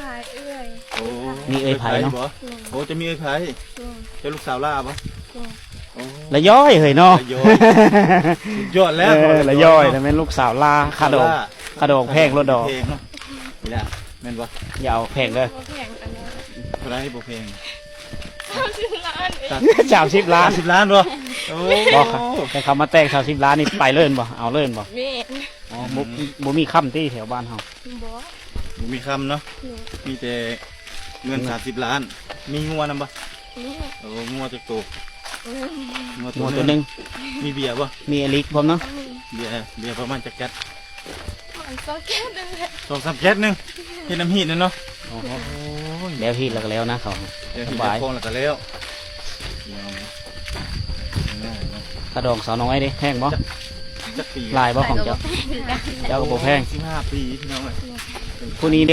ຫຼາຍເອື້ອຍ. ໂອ້ ມີເອື້ອຍໃຜເນາະ? ໂອ້ ຈະມີເອື້ອຍໃຜ? ເຈົ້າລູກສາວຫຼ້າບໍ່? ໂອ້ ລະຍ້ອຍເຮີ້ຍເນາະ ລະຍ້ອຍ ສຸດຍອດແລ້ວ. ເອີ ລະຍ້ອຍ ລະຍ້ອຍເນາະ ແມ່ນລູກສາວຫຼ້າ ຄ່າດອງ ຄ່າດອງແພງໂລດດອກ ແພງເນາະ. ນີ້ລະ ແມ່ນບໍ່? ຢ່າເອົາແພງເດີ. ບໍ່ແພງ ອັນນັ້ນ ເທົ່າໃດບໍ່ແພງ? ສາມສິບລ້ານເອງ. ສາມສິບລ້ານ ສາມສິບລ້ານບໍ່? ໂອ້ ບໍ່ຄັບ ແຕ່ເຂົາມາແຕ່ງສາມສິບລ້ານນີ້ ໄປເລີຍບໍ່? ເອົາເລີຍບໍ່? ແມ່ນ. ອໍ ບໍ່ ອືມ ບໍ່ມີຄຳຕິແຖວບ້ານເຮົາ? ບໍ່ ບໍ່ມີຄຳເນາະ. ໂດຍ ມີແຕ່ເງິນ ເງິນ ສາມສິບລ້ານ. ມີງົວນຳບໍ່? ມີ. ໂອ້ ງົວຈັກໂຕ? ອືມ ງົວໂຕໜຶ່ງ. ມີເບຍບໍ່? ມີອາລິກພ້ອມເນາະ. ອືມ ເບຍ ເບຍປະມານຈັກແກັດ? ປະມານສອງແກັດນັ້ນແຫຼະ. ສອງສາມແກັດໜຶ່ງ ເຮັດນ້ຳຮີດນັ້ນເນາະ. ໂອ້ໂຫ ໂອ້ຍ ແລ້ວຮີດແລ້ວກໍແລ້ວນະເຂົາ. ແລ້ວຮີດ ສະບາຍ ແລ້ວຟອງແລ້ວກໍແລ້ວ. ພີ່ນ້ອງ ງ່າຍເນາະ. ຄ່າດອງສາວນ້ອຍເດ້ ແພງບໍ່? ຈັກ ຈັກປີ? ຫຼາຍບໍ່ຂອງເຈົ້າ? ເຈົ້າກໍບໍ່ແພງ ສິບຫ້າປີ ພີ່ນ້ອງເອີຍ. ຜູ້ນີ້